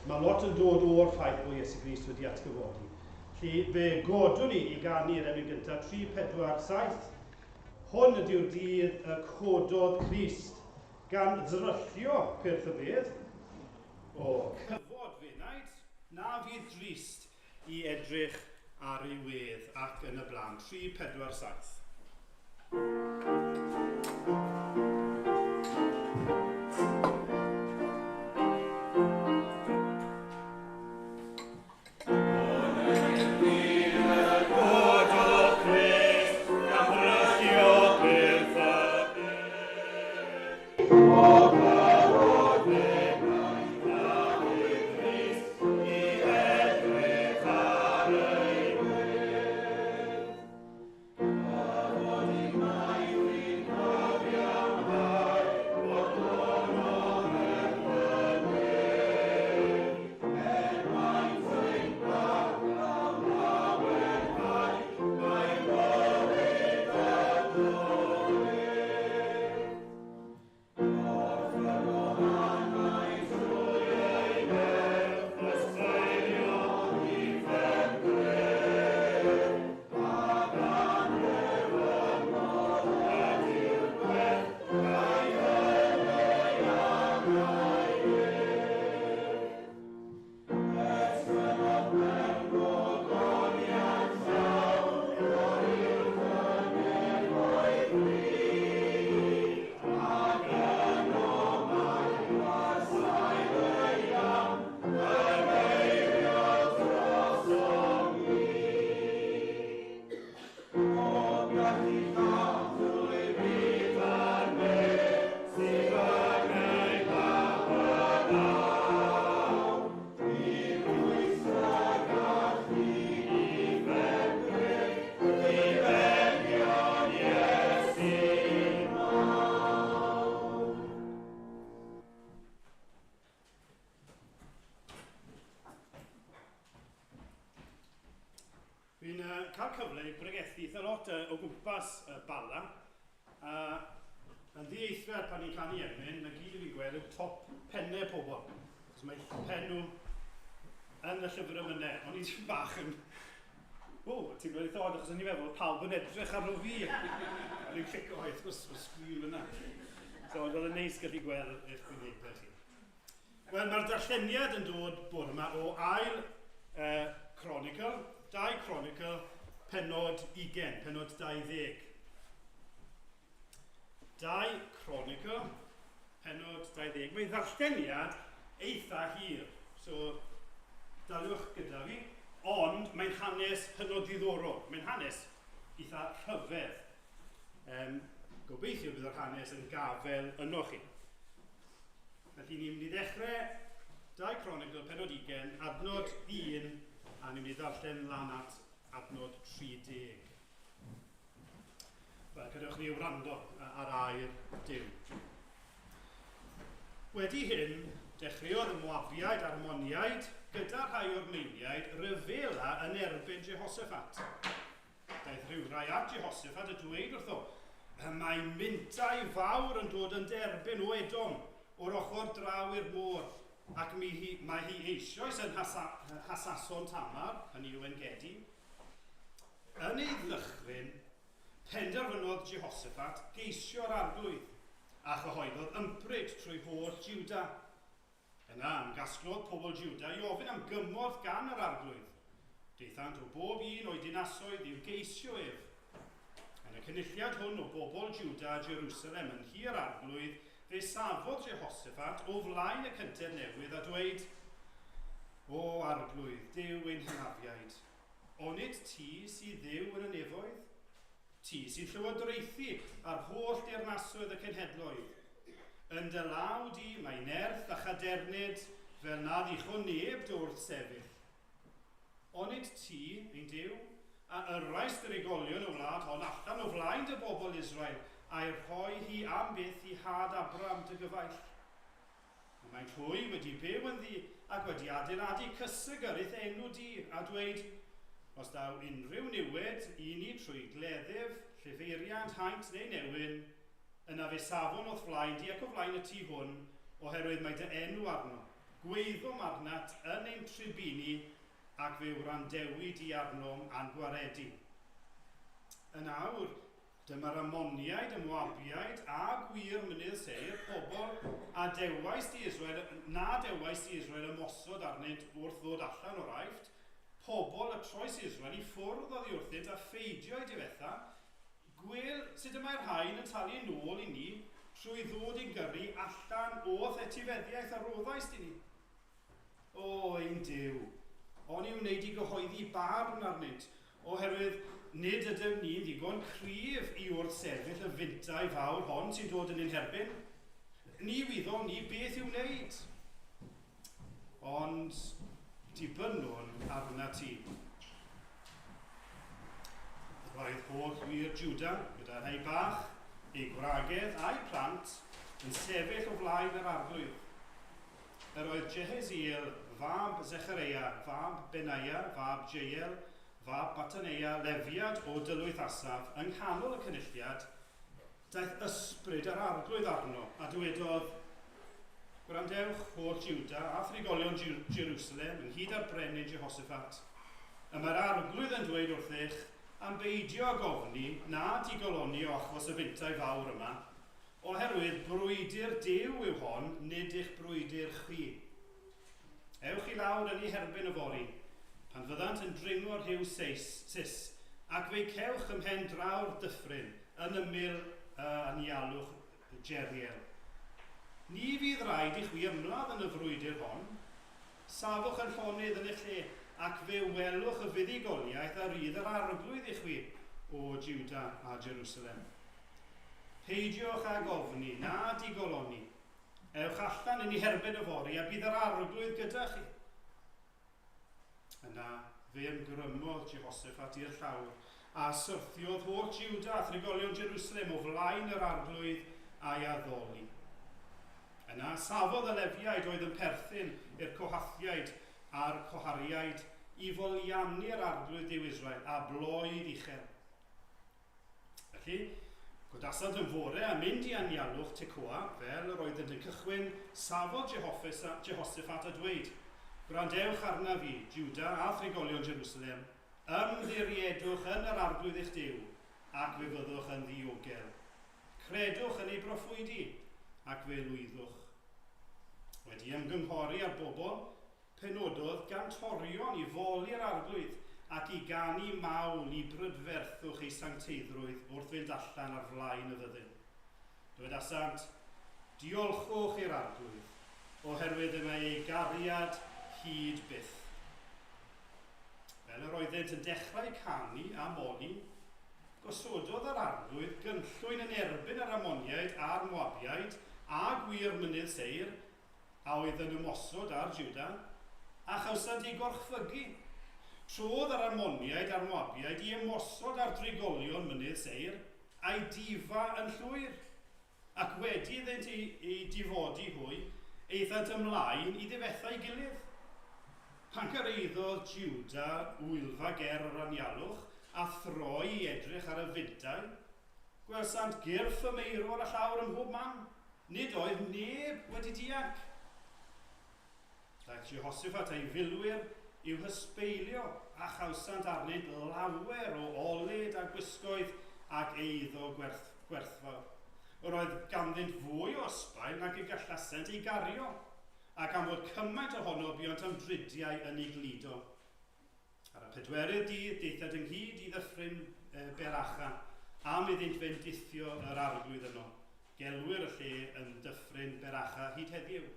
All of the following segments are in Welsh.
Mae lot yn dod o'r ffaith bod Iesu Grist wedi atgyfodi. Felly fe godwn ni i ganu'r emyn gyntaf, 3, 4, 7. Hwn ydyw'r dydd y cododd Crist, gan ddryllio pyrth y bedd. O, cyfod fenaid, na fydd drist i edrych ar ei wedd ac yn y blaen. 3, 4, 7. Fi'n cael cyfle i bregethu eitha lot o gwmpas Bala. A yn ddieithriad pan ni'n canu emyn, na gyd fi'n gweld yw top pennau pobl. Cos mae pen nhw yn y llyfr emynau. O'n i'n bach yn... O, ti'n gweld eitha od, achos o'n i'n meddwl pawb yn edrych arno fi. O'n i'n clicio, wrth gwrs, mae'r sgrin fyna. So, oedd yn neis gallu gweld eich gwynebau chi. Wel, mae'r darlleniad yn dod bore yma o ail Chronicle, 2 Chronicle, penod 20, penod 20. 2 Chronicle, penod 20. Mae'n ddarlleniad eitha hir, so daliwch gyda fi, ond mae'n hanes hynod ddiddorol. Mae'n hanes eitha rhyfedd. Gobeithio bydd yr hanes yn gafel yno chi. Felly ni'n mynd i ddechrau 2 Cronicl penod 20, adnod 1, a ni'n mynd i ddarllen lan at adnod 30. Wel, gadewch ni wrando ar air Duw. Wedi hyn, dechreuodd y Moabiaid a'r Ammoniaid gyda rhai o'r Meiniaid ryfela yn erbyn Jehoshaphat. Daeth rhywrai at Jehoshaphat a dweud wrtho, Y mae mintai fawr yn dod yn derbyn o Edom, o'r ochr draw i'r môr, ac mi hi, mae hi eisoes yn Hasa, Hasason Tamar, hynny yw Engedi. Yn ei ddychryn, penderfynodd Jehoshaphat geisio'r arglwydd, a chyhoeddodd ympryd trwy holl Juda. Yna, ymgasglodd pobl Jiwda i ofyn am gymorth gan yr Arglwydd. Daethant o bob un o'i dinasoedd i'w geisio ef. Yn y cynulliad hwn o bobl Jiwda a Jerusalem yn nhŷ yr Arglwydd, fe safodd Jehoshaphat o flaen y cyntedd newydd a dweud, O Arglwydd, Duw ein hynafiaid, onid ti sydd Dduw yn y nefoedd? Ti sy'n llywodraethu ar holl deyrnasoedd y cenhedloedd. Yn dy law di mae nerth a chadernid fel na ddichon neb dy wrthsefyll. Onid ti, ein Duw, a yrrais drigolion y wlad hon allan o flaen dy bobl Israel a'i rhoi hi am byth i had Abram dy gyfaill? Y maent hwy wedi byw ynddi ac wedi adeiladu cysegr i'th enw di, a dweud, Os daw unrhyw niwed i ni trwy gleddyf, llifeiriant, haint neu newyn, yna fe safwn o'th flaen di ac o flaen y tŷ hwn, oherwydd mae dy enw arno. Gweiddo arnat yn ein tribini ac fe wrandewi di arnom a'n gwaredu. Yn awr, dyma'r Ammoniaid, y Moabiaid a gwŷr mynydd Seir, pobl a dewais di Israel, na dewais di Israel ymosod arnynt wrth ddod allan o'r Aifft, pobl y troes Israel i ffwrdd oddi wrthynt a pheidio eu difetha, gwel sut y mae'r rhain yn talu nôl i ni trwy ddod i'n gyrru allan o'th etifeddiaeth a roddaist i ni. O, ein Duw, oni wnei di gyhoeddi barn arnynt, oherwydd nid ydym ni'n ddigon cryf i wrthsefyll y fintai fawr hon sy'n dod yn ein herbyn. Ni wyddom ni beth i'w wneud. Ond dibynnwn arnat ti. Roedd holl wŷr Jwda, gyda rhai bach, eu gwragedd a'u plant, yn sefyll o flaen yr arglwydd. Yr oedd Jeheziel, fab Zechareia, fab Benaia, fab Jeiel, fab Mataneia, Lefiad o dylwyth Asaf, yng nghanol y cynulliad, daeth ysbryd yr arglwydd arno, a dywedodd, Gwrandewch, holl Juda a thrigolion Jerusalem, ynghyd â'r brenin Jehoshaphat. Y mae'r arglwydd yn dweud wrthych am beidio ag ofni na digoloni o achos y fintai fawr yma, Oherwydd brwydr Duw yw hon, nid eich brwydr chwi. Ewch i lawr yn eu herbyn yfory, pan fyddant yn dringo rhiw seis, sis, ac fe'i cewch ym mhen draw'r dyffryn, yn ymyl y anialwch Jeriel. Ni fydd raid i chwi ymladd yn y frwydr hon. Safwch yn llonydd yn eich lle, ac fe welwch y fuddugoliaeth a rydd yr Arglwydd i chwi, O Juda a Jerusalem. Peidiwch ag ofni, na digoloni. Ewch allan yn ei herbyn yfory, a bydd yr Arglwydd gyda chi. Yna fe ymgrymodd Jehoshaphat i'r llawr, a syrthiodd holl Juda a thrigolion Jerusalem o flaen yr Arglwydd a'i addoli. Yna safodd y Lefiaid oedd yn perthyn i'r Cohathiaid a'r Cohariaid i foliannu'r Arglwydd Duw Israel â bloedd uchel. Felly, codasant yn fore a mynd i anialwch Tecoa, fel yr oeddynt yn cychwyn, safodd Jehoshaphat a dweud, Gwrandewch arnaf fi, Juda a thrigolion Jerusalem, ymddiriedwch yn yr Arglwydd eich Duw, ac fe fyddwch yn ddiogel. Credwch yn ei broffwydi, ac fe lwyddwch. Wedi ymgynghori â'r bobl, Penododd gantorion i foli'r Arglwydd ac i ganu mawl i brydferthwch ei sancteiddrwydd wrth fynd allan ar flaen y fyddin. Dywedasant, Diolchwch i'r Arglwydd, oherwydd y mae ei gariad hyd byth. Fel yr oeddent yn dechrau canu a moli, gosododd yr Arglwydd gynllwyn yn erbyn yr Ammoniaid a'r Moabiaid a gwŷr mynydd Seir, a oedd yn ymosod ar Juda, a chawsant eu gorchfygu. Trodd yr Ammoniaid a'r Moabiaid i ymosod ar drigolion mynydd Seir, a'u difa yn llwyr. Ac wedi iddynt eu, eu difodi hwy, aethant ymlaen i ddifetha ei gilydd. Pan gyrhaeddodd Juda wylfa ger yr anialwch, a throi i edrych ar y fintai, gwelsant gyrff y meirw ar y llawr ym mhob man. Nid oedd neb wedi dianc. Daeth Jehoshaphat a'i filwyr i'w hysbeilio, a chawsant arnynt lawer o olud a gwisgoedd ac eiddo gwerth, gwerthfawr. Yr oedd ganddynt fwy o ysbail nag y gallasent ei gario, ac am fod cymaint ohono buont am dridiau yn ei gludo. Ar y pedwerydd dydd daethant ynghyd i ddyffryn Beracha, am iddynt fendithio yr Arglwydd yno. Gelwir y lle yn Dyffryn Beracha hyd heddiw.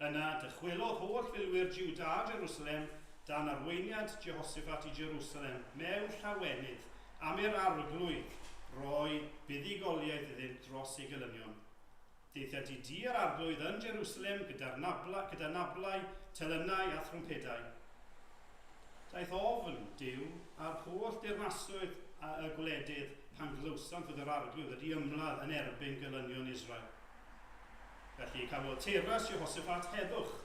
Yna dychwelodd holl filwyr Juda a Jerusalem dan arweiniad Jehoshaphat i Jerusalem mewn llawenydd am i'r Arglwydd roi buddugoliaeth iddynt dros eu gelynion. Daethant i dŷ yr Arglwydd yn Jerusalem gyda'r nabla, gyda nablau, telynau a thrwmpedau. Daeth ofn Duw ar holl deyrnasoedd a y gwledydd pan glywsant fod yr Arglwydd wedi ymladd yn erbyn gelynion Israel. Felly cafodd teyrnas Jehoshaphat heddwch,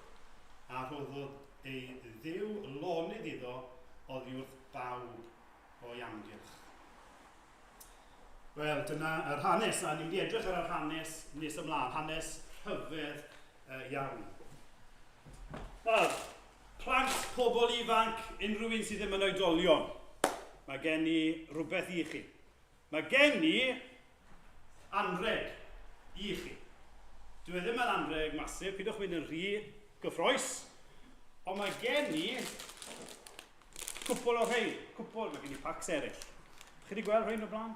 a rhoddodd ei Dduw lonydd iddo oddi wrth bawb o'i amgylch. Wel, dyna yr hanes, a ni'n mynd i edrych ar yr hanes nes ymlaen, hanes rhyfedd iawn. Nawr, plant, pobl ifanc, unrhyw un sydd ddim yn oedolion, mae gen i rhywbeth i chi. Mae gen i anrheg i chi. Dyw e ddim yn anrheg masif, pidwch mynd yn rhy gyffroes, ond mae gen i cwpl o rhein. Cwpl, mae gen i pacs eraill. Chi wedi gweld rhein o blaen?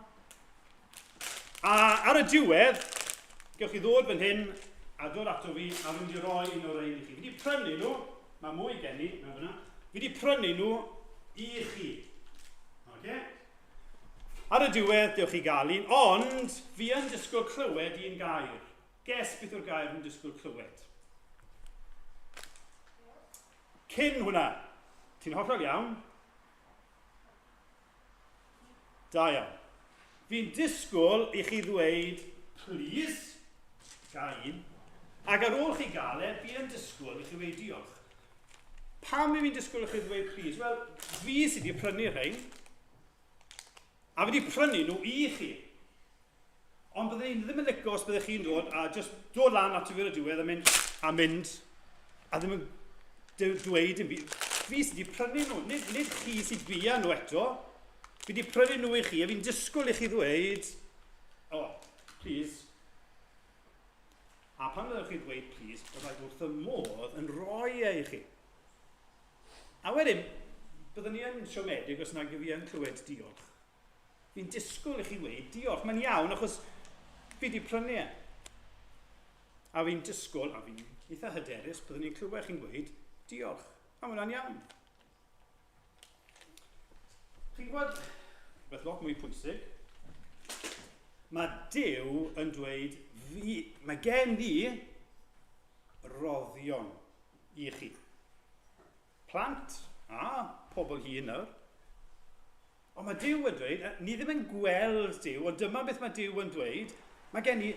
A ar y diwedd, gewch chi ddod fan hyn a dod ato fi a fi'n mynd i roi un o'r rhein i chi. Fi wedi prynu nhw, mae mwy gen i, na fyna. Fi wedi prynu nhw i chi. Okay? Ar y diwedd, dewch chi gael un, ond fi yn disgwyl clywed un gair. Guess beth yw'r gair fi'n disgwyl clywed? Cyn hwnna, ti'n hollol iawn. Da iawn. Fi'n disgwyl i chi ddweud, please, ga un, ac ar ôl chi gael e, fi yn disgwyl i chi ddweud diolch. Pam i fi'n disgwyl i chi ddweud please? Wel, fi sydd wedi prynu rhain, a fi wedi prynu nhw i chi. Ond bydde i ddim yn licio os byddech chi'n dod a just dod lan ato fi ar y diwedd a mynd, a mynd, a ddim yn dweud dim byd. Fi sydd wedi prynu nhw, nid, nid chi sydd bia nhw eto. Fi wedi prynu nhw i chi, a fi'n disgwyl i chi ddweud, oh, please. A pan fyddwch chi'n dweud please, byddai wrth y modd yn rhoi e i chi. A wedyn, byddwn ni yn siomedig os nag yw fi yn clywed diolch. Fi'n disgwyl i chi weud diolch. Mae'n iawn achos fi wedi prynu e. A fi'n disgwyl, a fi'n eitha hyderus, byddwn ni'n clywed chi'n gweud diolch. A mae hwnna'n iawn. Chi'n gwybod, beth lot mwy pwysig, mae Duw yn dweud, fi, mae gen i roddion i chi. Plant a pobl hŷn nawr. Ond mae Duw yn dweud, ni ddim yn gweld Duw, ond dyma beth mae Duw yn dweud, mae gen i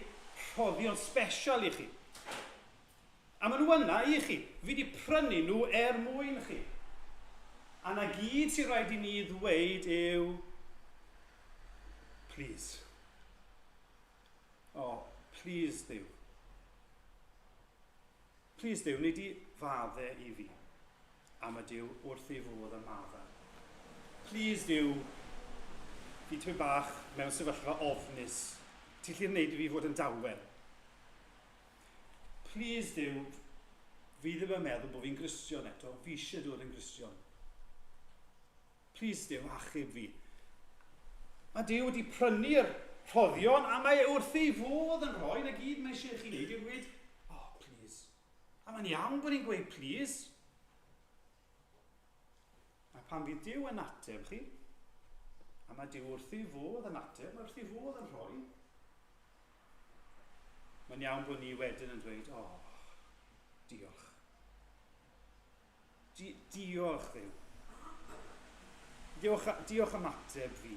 rhoddion special i chi. A maen nhw yna i chi. Fi wedi prynu nhw er mwyn chi. A na gyd sy'n rhaid i ni ddweud yw, please. Oh, please, Dduw. Plîs Duw, wnei di fadde i fi? A mae Duw wrth ei fodd yn maddau. Plîs Duw, fi tipyn bach mewn sefyllfa ofnus. Ti'n gallu gwneud i fi fod yn dawel? Plîs Duw, fi ddim yn meddwl bod fi'n Gristion eto, fi eisiau dod yn Gristion. Plîs Duw, achub fi. Mae Duw wedi prynu'r rhoddion a mae e wrth ei fodd yn rhoi na gyd mae eisiau chi wneud yw gweud, oh, please. A mae'n iawn bod ni'n gweud please. A pan fydd Duw yn ateb chi, a mae Duw wrth ei fodd yn ateb, mae wrth ei fodd yn rhoi, mae'n iawn bod ni wedyn yn dweud, oh, diolch. Di diolch, Dduw. Diolch, diolch am ateb fi.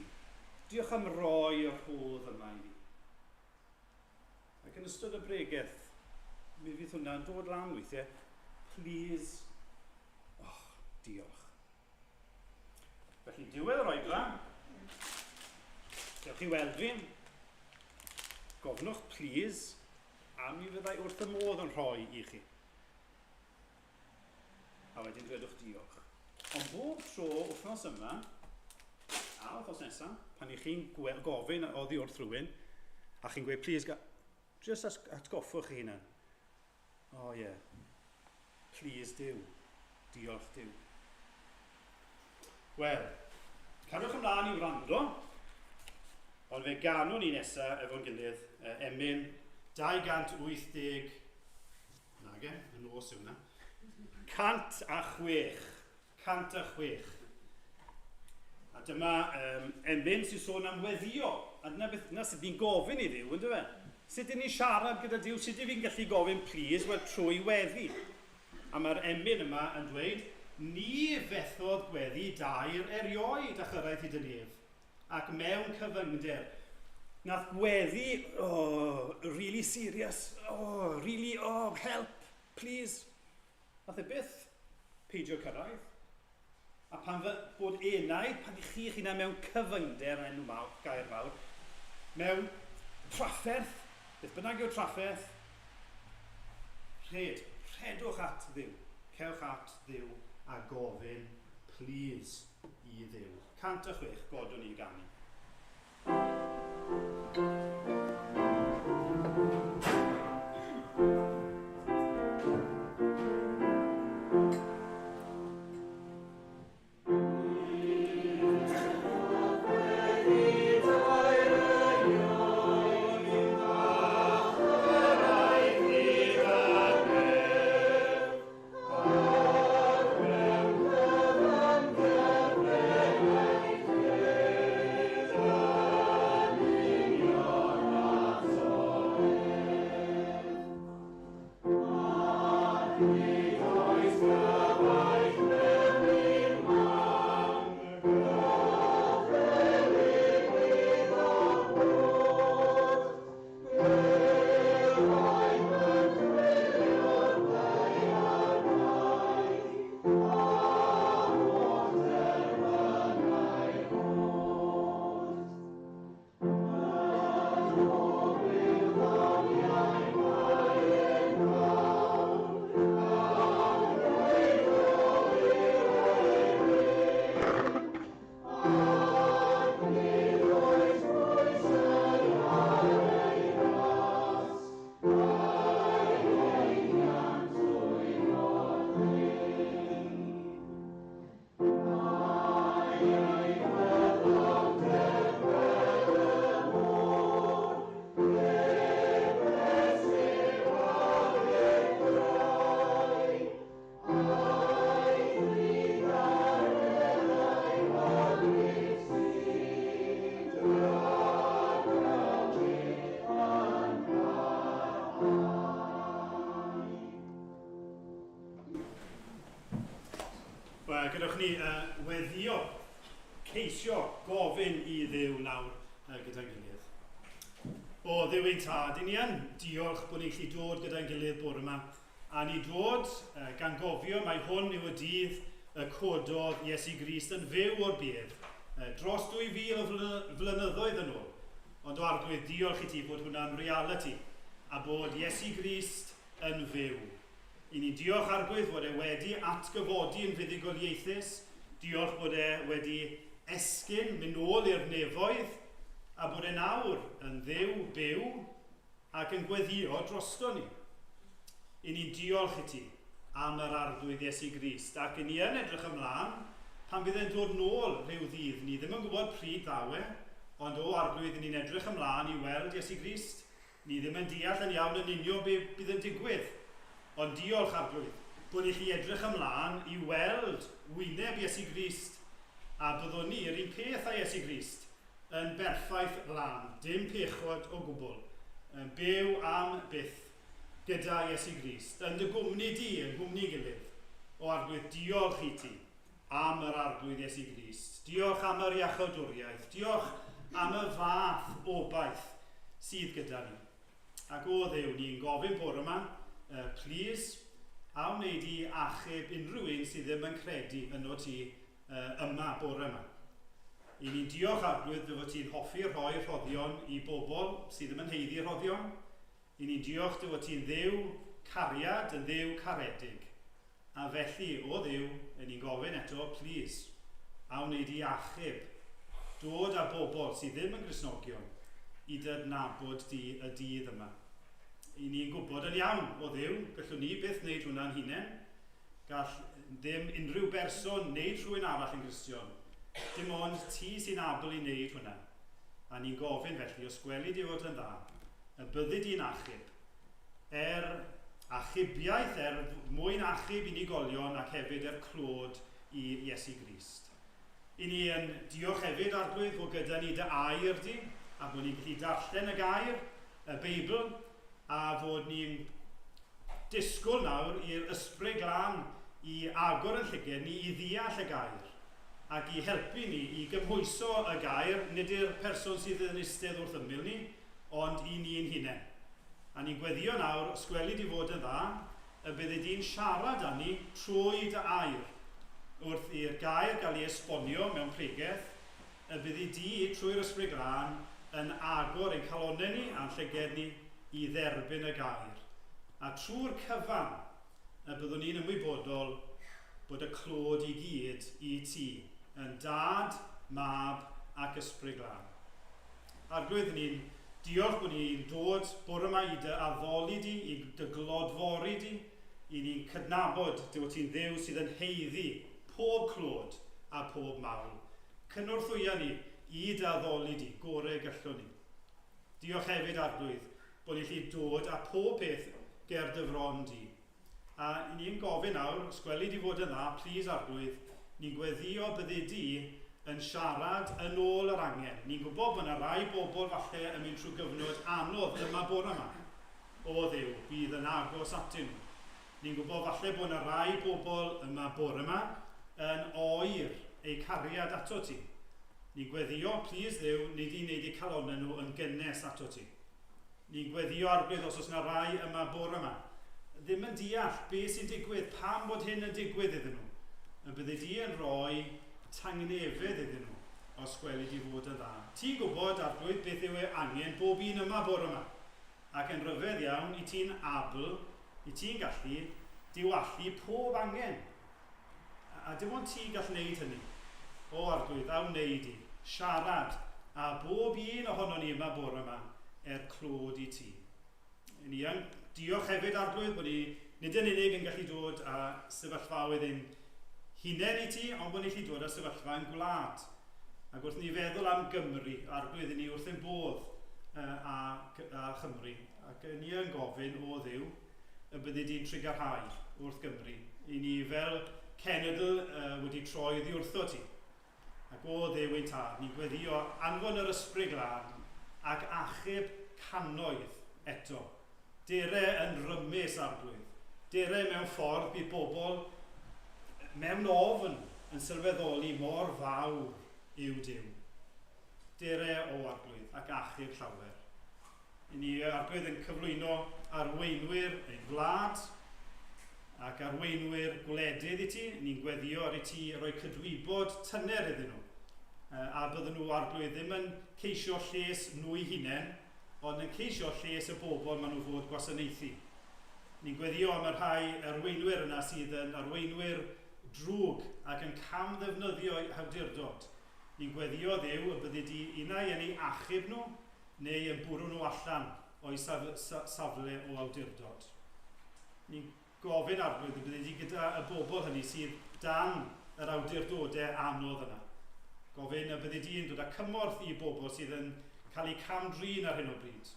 Diolch am roi y rhodd yma i fi. Ac yn ystod y bregeth, mi fydd hwnna'n dod lan weithiau. Please, oh, diolch. Felly, diwedd yr oedfa. Dewch i weld fi. Gofnwch, please, a mi fyddai wrth y modd yn rhoi i chi. A wedyn dwedwch diolch. Ond bob tro wythnos yma, a wythnos nesaf, pan i chi'n gofyn oddi wrth rhywun, a chi'n gweud, please, just atgoffwch chi hunan. Oh yeah. Please Duw. Diolch Duw. Wel, cadwch ymlaen i wrando, ond fe ganwn ni nesaf efo'n gilydd, emyn 280 Nage, y nos yw hwnna. 106. 106. A dyma um, emyn sy'n sôn am weddio. A dyna beth dyna sydd ni'n gofyn i Dduw, ynddo fe? Sut ydyn ni'n siarad gyda Duw? Sut ydyn fi'n gallu gofyn please? Wel, trwy weddi. A mae'r emyn yma yn dweud, ni fethodd gweddi dair erioed a chyrraedd hyd y nef. Ac mewn cyfyngder. Nath gweddi, oh, really serious, oh, really, oh, help, please. Nath e byth peidio cyrraedd. A pan fy, bod enaid, pan chi chi'ch hunan mewn cyfyngder, yn enw mawr, gair mawr, mewn trafferth, beth bynnag yw'r trafferth, rhed, rhedwch at Dduw. Cewch at Dduw a gofyn please i Dduw. 106, godwn ni ganu. Wel, gadewch ni weddio, ceisio gofyn i Dduw nawr gyda'n gilydd. O, Dduw ein tad, i ni yn diolch bod ni'n gallu dod gyda'n gilydd bore yma. A ni dod gan gofio mai hwn yw y dydd y cododd Iesu Grist yn fyw o'r bedd, dros 2000 o flynyddoedd yn ôl. Ond o Arglwydd, diolch i ti bod hwnna'n realiti, a bod Iesu Grist yn fyw. I ni diolch Arglwydd fod e wedi atgyfodi yn fuddugoliaethus, diolch bod e wedi esgyn, mynd nôl i'r nefoedd, a bod e nawr yn Dduw byw ac yn gweddïo drosto ni. I ni'n diolch i ti am yr Arglwydd Iesu Grist, ac i ni yn edrych ymlaen pan bydd e'n dod nôl rhyw ddydd. Ni ddim yn gwybod pryd ddaw e, ond o Arglwydd, i ni'n edrych ymlaen i weld Iesu Grist. Ni ddim yn deall yn iawn yn union be bydd yn digwydd, ond diolch, Arglwydd, bod i chi edrych ymlaen i weld wyneb Iesu Grist, a byddwn ni yr un peth â Iesu Grist, yn berffaith lân, dim pechod o gwbl, yn byw am byth gyda Iesu Grist, yn dy gwmni di, yn nghwmni gilydd. O Arglwydd, diolch i ti am yr Arglwydd Iesu Grist. Diolch am yr iachawdwriaeth. Diolch am y fath obaith sydd gyda ni. Ac o Dduw, ni'n gofyn bore yma, please, a wnei di achub unrhyw un sydd ddim yn credu yno ti yma bore yma. I ni'n diolch Arglwydd dy fod ti'n hoffi rhoi rhoddion i bobl sydd ddim yn haeddu rhoddion. I ni'n diolch dy fod ti'n Dduw cariad, yn Dduw caredig. A felly, o Dduw, y ni'n gofyn eto, plîs, a wnei di achub, dod â bobl sydd ddim yn Gristnogion i dy adnabod di y dydd yma. I ni'n gwybod yn iawn, o Dduw, gallwn ni byth wneud hwnna'n hunain. Gall ddim unrhyw berson wneud rhywun arall yn Gristion. Dim ond ti sy'n abl i wneud hwnna. A ni'n gofyn felly, os gweli di fod yn dda, y byddi di'n achub, er achubiaeth, er mwyn achub unigolion ac hefyd er clod i Iesu Grist. I ni yn diolch hefyd, Arglwydd, fod gyda ni dy air di, a bod ni'n gallu darllen y gair, y Beibl, a fod ni'n disgwyl nawr i'r Ysbryd Glân i agor yn llyged ni i ddeall y gair, ac i helpu ni i gymhwyso y gair, nid i'r person sydd yn eistedd wrth ymyl ni, ond i ni'n hunain. A ni'n gweddïo nawr, os gweli di fod yn dda, y byddi di'n siarad â ni trwy dy air. Wrth i'r gair gael ei esbonio mewn pregeth, y byddi di, trwy'r Ysbryd Glân, yn agor ein calonnau ni a'n llyged ni i dderbyn y gair. A trwy'r cyfan, y byddwn ni'n ymwybodol bod y clod i gyd i ti, yn Dad, Mab ac Ysbryd Glân. Arglwydd, ni'n diolch bod ni'n dod bore yma i dy addoli di, i dy glodfori di, i ni'n cydnabod dy fod ti'n Dduw sydd yn haeddu pob clod a pob mawl. Cynorthwya ni i dy addoli di, gorau gallwn ni. Diolch hefyd, Arglwydd, bod ni'n gallu dod â pob peth ger dy fron di. A ni'n gofyn nawr, os gweli di fod yn dda, plis Arglwydd, ni'n gweddio byddi di yn siarad yn ôl yr angen. Ni'n gwybod bod yna rai bobl falle yn mynd trwy gyfnod anodd yma bore yma. O Dduw, bydd yn agos atyn nhw. Ni'n gwybod falle bod yna rai bobl yma bore yma yn oer eu cariad ato ti. Ni'n gweddio, plis Dduw, nid i wneud eu calonnau nhw yn gynnes ato ti. Ni'n gweddio Arglwydd os oes yna rai yma bore yma ddim yn deall beth sy'n digwydd, pam bod hyn yn digwydd iddyn nhw. Yn byddi di yn rhoi tangnefedd iddyn nhw, os gweli di fod yn dda. Ti'n gwybod, Arglwydd, beth yw e angen bob un yma bore yma. Ac yn rhyfedd iawn, i ti'n abl, i ti'n gallu diwallu pob angen. A dim ond ti gall wneud hynny. O Arglwydd, a wnei di siarad a bob un ohono ni yma bore yma er clod i ti. Ni yn diolch hefyd, Arglwydd, bod ni nid yn unig yn gallu dod â sefyllfaoedd ein hunain i ti, ond bod ni'n gallu dod â sefyllfa ein gwlad. Ac wrth ni feddwl am Gymru, Arglwydd, i ni wrth ein bodd a Chymru. Ac ni yn gofyn, o Dduw, y byddi di'n trugarhau wrth Gymru. I ni fel cenedl wedi troi oddi wrtho ti. Ac o Dduw ein Tad, ni'n gweddio anfon yr Ysbryd Glân ac achub cannoedd eto. Dere yn rymus, Arglwydd. Dere mewn ffordd bydd bobl mewn ofn yn sylweddoli mor fawr yw Duw. Dere, o Arglwydd, ac achub llawer. I ni, Arglwydd, yn cyflwyno arweinwyr ein gwlad ac arweinwyr gwledydd i ti. Ni'n gweddio ar i ti roi cydwybod tyner iddyn nhw. A bydden nhw, Arglwydd, ddim yn ceisio lles nhw'i hunain, ond yn ceisio lles y bobl maen nhw fod gwasanaethu. Ni'n gweddio am y rhai arweinwyr yna sydd yn arweinwyr drwg ac yn cam ddefnyddio eu hawdurdod. Ni'n gweddio, Dduw, y byddi di unai yn eu achub nhw, neu yn bwrw nhw allan o'u safle o awdurdod. Ni'n gofyn, Arglwydd, y byddi di gyda y bobl hynny sydd dan yr awdurdodau anodd yna. Gofyn y byddi di'n dod â cymorth i bobl sydd yn cael eu cam-drin ar hyn o bryd.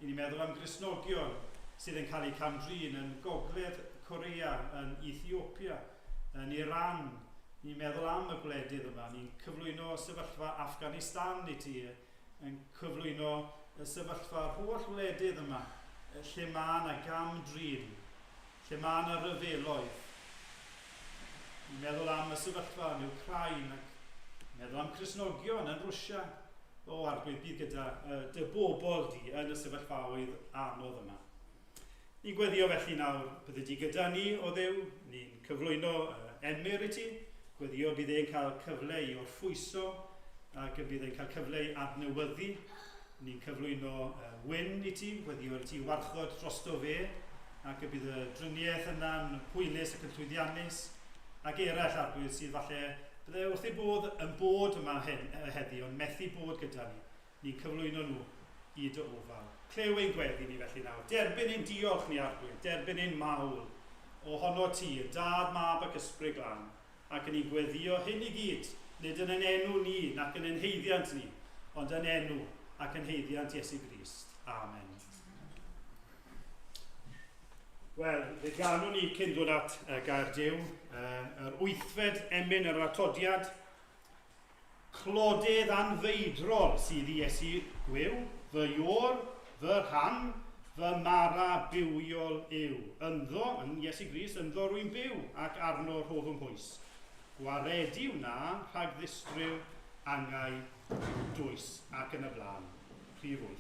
I ni'n meddwl am Gristnogion sydd yn cael eu cam-drin yn Gogledd Korea, yn Ethiopia, yn Iran. Ni'n meddwl am y gwledydd yma. Ni'n cyflwyno sefyllfa Afghanistan i ti, yn cyflwyno y sefyllfa'r holl wledydd yma, lle mae yna gam-drin, lle mae yna ryfeloedd. Ni'n meddwl am y sefyllfa yn Wcráin ac meddwl am Cristnogion yn Rwsia. O, Arglwydd, bydd gyda dy bobl di yn y sefyllfaoedd anodd yma. Ni'n gweddio felly nawr, byddi di gyda ni, o Dduw, ni'n cyflwyno Emyr i ti, gweddio bydd e'n cael cyfle i orffwyso ac y bydd e'n cael cyfle i adnewyddu. Ni'n cyflwyno Wyn i ti, gweddio i ti warchod drosto fe ac y bydd y driniaeth yna'n hwylus ac yn llwyddiannus, ac eraill, Arglwydd, sydd falle bydde wrth ei bodd yn bod yma heddi, ond methu bod gyda ni. Ni'n cyflwyno nhw i dy ofal. Clyw ein gweddi ni felly nawr. Derbyn ein diolch ni, Arglwydd, derbyn ein mawl ohono ti, y Dad, Mab ac Ysbryd Glân, ac yn ni'n gweddio hyn i gyd, nid yn ein enw ni, nac yn ein haeddiant ni, ond yn enw ac yn haeddiant Iesu Grist. Amen. Wel, fe ganwn ni cyn dod at gair Duw, yr wythfed emyn yr atodiad, clodydd anfeidrol sydd i Iesu gwiw, fy iôr, fy rhan, fy mara bywiol yw. Ynddo, yn Iesu Grist, ynddo rwy'n byw, ac arno rhof fy mhwys. Gwaredu wna rhag ddistryw angau dwys ac yn y blaen. Rhif 8.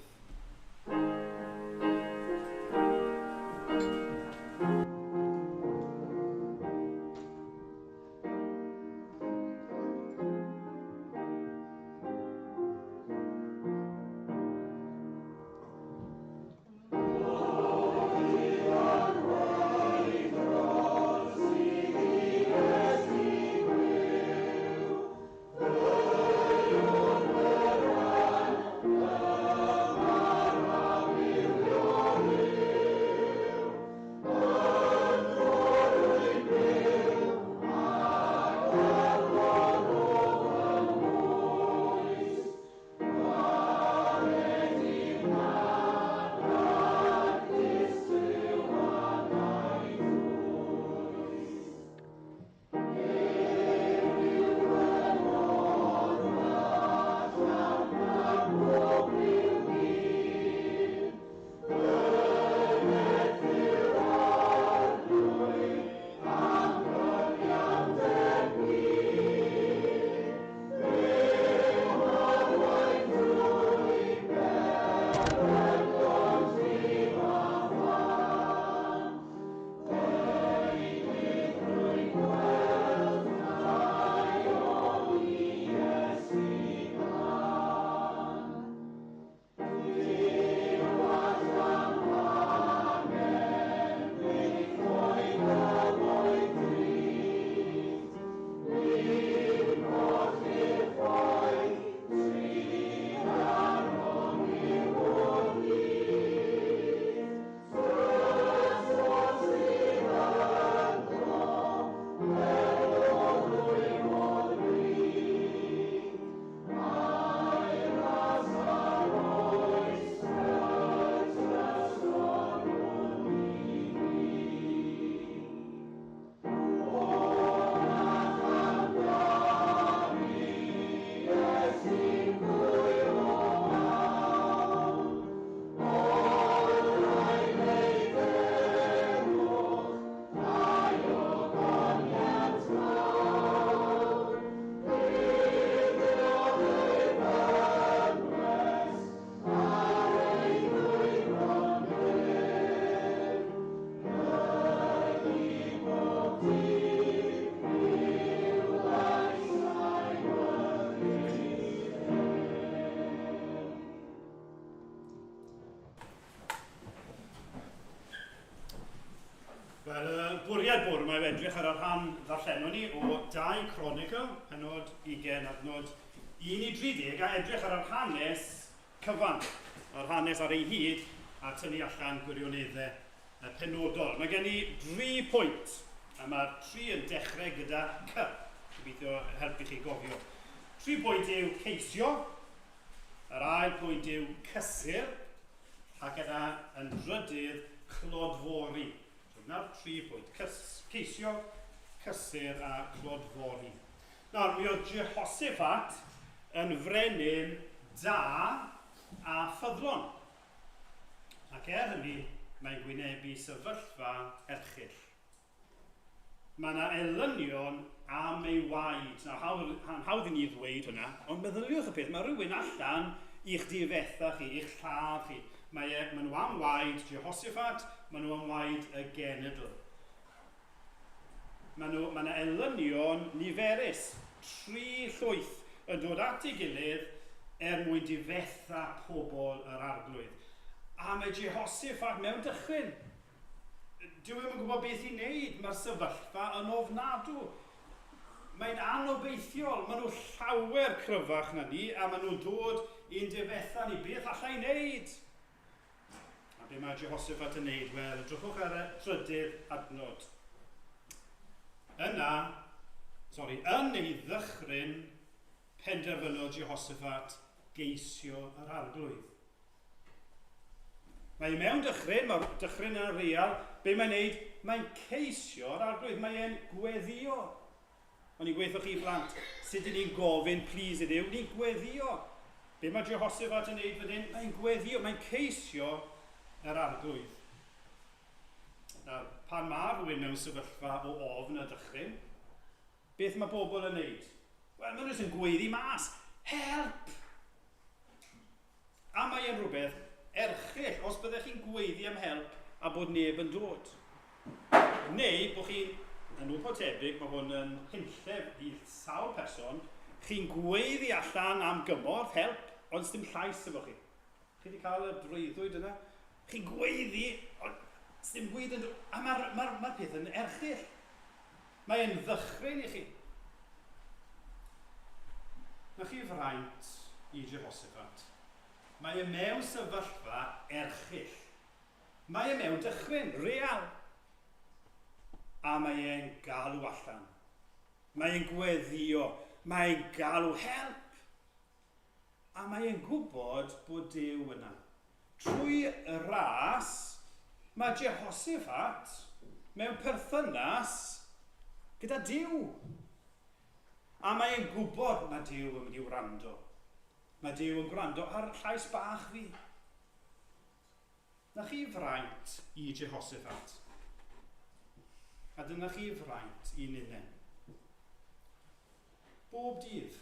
Bwriad bore yma yw edrych ar y rhan ddarllenon ni o 2 Chronicle, penod 20, adnod 1 i 30, a edrych ar yr hanes cyfan, yr hanes ar ei hyd, a tynnu allan gwirioneddau penodol. Mae gen i dri pwynt, a mae'r tri yn dechrau gyda C. Gobeithio helpu chi gofio. Tri pwynt yw ceisio, yr ail pwynt yw cysur, ac yna yn drydydd clodfori. So dyna'r tri pwynt. Cys, ceisio, cysur a clodfori. Nawr, mi oedd Jehoshaphat yn frenin da a ffyddlon. Ac er hynny, mae'n gwynebu sefyllfa erchyll. Mae yna elynion am ei waed. Nawr, hawdd, hawdd i ni ddweud hwnna, ond meddyliwch y peth, mae rhywun allan i'ch difetha chi, i'ch lladd chi. Mae, e, maen nhw am waed Jehoshaphat, maen nhw am waed y genedl. Maen nhw, mae yna elynion niferus, tri llwyth yn dod at ei gilydd er mwyn difetha pobl yr arglwydd. A mae Jehoshaphat mewn dychryn. Dyw e ddim yn gwybod beth i wneud. Mae'r sefyllfa yn ofnadw. Mae'n anobeithiol. Maen nhw llawer cryfach na ni a maen nhw'n dod i'n difetha ni. Beth alla i wneud? A be mae Jehoshaphat yn wneud? Wel, edrychwch ar y trydydd adnod. Yna, sori, yn ei ddychryn, penderfynodd Jehoshaphat geisio yr arglwydd. Mae e mewn dychryn, mae'r dychryn yn real. Be mae'n neud? Mae'n ceisio'r arglwydd, mae e'n gweddio. O'n i'n gweithio chi blant, sut ydyn ni'n gofyn please i Dduw? Ni'n gweddio. Be mae Jehoshaphat yn neud fan hyn? Mae'n gweddio, mae'n ceisio yr arglwydd. Nawr, pan mae rhywun mewn sefyllfa o ofn a dychryn, beth mae bobl yn neud? Wel, maen nhw jyst yn gweiddi mas, help! A mae e'n rhywbeth erchyll os byddech chi'n gweiddi am help a bod neb yn dod. Neu bod chi'n, yn ôl tebyg, mae hwn yn hunllef i sawl person, chi'n gweiddi allan am gymorth, help, ond dim llais efo chi. Chi wedi cael y breuddwyd yna? Chi'n gweiddi, ond dim bwyd yn dod. A mae'r ma ma peth yn erchyll. Mae'n ddychryn i chi. Na chi fraint i Jehoshaphat. Mae e mewn sefyllfa erchyll. Mae e mewn dychryn, real. A mae e'n galw allan. Mae e'n gweddio. Mae e'n galw help. A mae e'n gwybod bod Duw yna. Trwy y ras, mae Jehoshaphat mewn perthynas gyda Duw. A mae e'n gwybod mae Duw yn mynd i wrando. Mae Duw yn gwrando ar llais bach fi. Na chi fraint i Jehoshaphat. A dyna chi fraint i ninne. Bob dydd,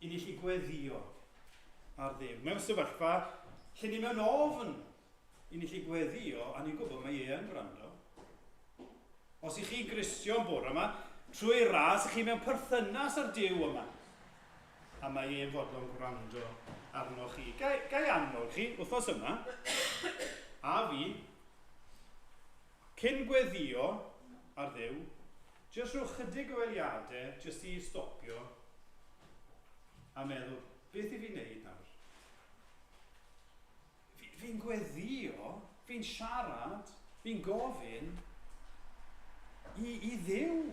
i ni allu gweddio ar Dduw. Mewn sefyllfa lle ni mewn ofn, i ni allu gweddio a ni'n gwybod mae e yn gwrando. Os i chi'n Gristion bore yma, trwy ras, i chi mewn perthynas â'r Duw yma. A mae e'n fodlon gwrando arnoch chi. Gai, gai annog chi, wythnos yma, a fi, cyn gweddio ar Dduw, jyst rhyw chydig o eiliadau, jyst i stopio a meddwl, beth i fi wneud nawr? Fi'n fi gweddio, fi'n siarad, fi'n gofyn i, i Dduw.